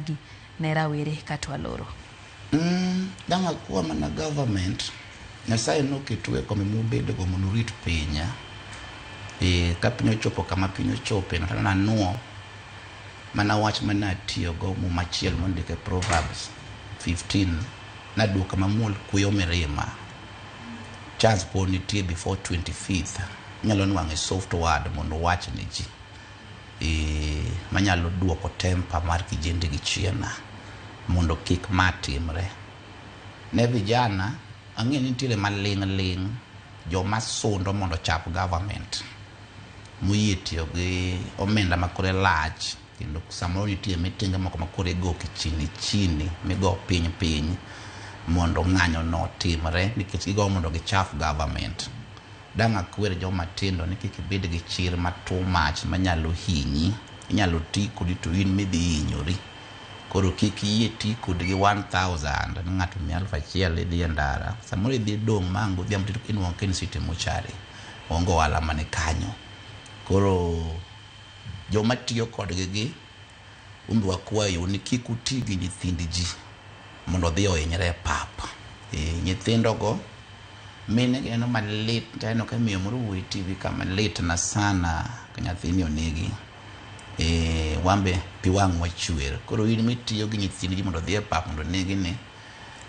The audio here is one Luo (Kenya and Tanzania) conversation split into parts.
margi ne rawere kato aloro. Dang' akwa mana government, Nyasaye noketu e kombe mubedego mondo urit piny. E, ka piny ochopo kama piny ochope, to nanuo mana wach mane atiyogo muma achiel mondik e Proverbs 15 naduoka mamuol kuyo mirima. Chance pod nitie before 25th inyalo nwang'e soft word mondo uwach ne ji. E, manyalo duoko temper mar kijende gi chien mondo kik ma timre. Ne vijana, ang'e ni nitiere maling' ling' joma sundo mondo ochap government moyie tiyo gi omenda ma kore lach kendo samoro nitie mitinge moko ma koro igo kichini chini migo piny piny mondo ng'anyo no otimre nikech gigo mondo gichaf government. Dang' akwer joma tindo ni kik ibed gi chir ma too much manyalo hinyi, inyalo ti kodi to in midhi hinyori. Koro kik iyie ti kodgi 1000 ni ng'ato miyi 1000 idhi e ndara. Samoro idhi dong' ma ang' godhiambo to inuang'o ka in city mochari. Onge ohala mani kanyo. Koro joma tiyo kodgi gi umbe wakwayo ni kik uti gi nyithind ji mondo odhi ohinyre e pap. E, nyithindogo mine gi neno malit taneno ka miyo moro wuoyo e TV ka malit na sana ka nyathini onegi. E, wambe pi wang'wa chwer. Koro in mitiyo gi nyithind ji mondo odhi e pap mondo onegi ni,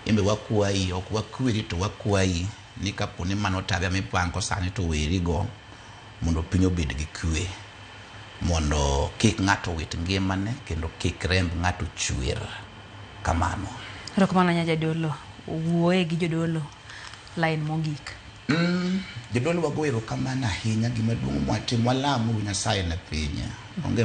in be wakwayi, ok wakweri to wakwayi ni kapo ni mano tabia mipango sani to werigo mondo piny obed gi kwe. Mondo kik ng'ato wit ngimane kendo kik remb ng'ato chwer kamano. Erokamano nya jadolo. Wuoye gi jodolo line mogik. Jodolo wago erokamano ahinya gima duong' mwatimo walamuru Nyasaye ne piny. Onge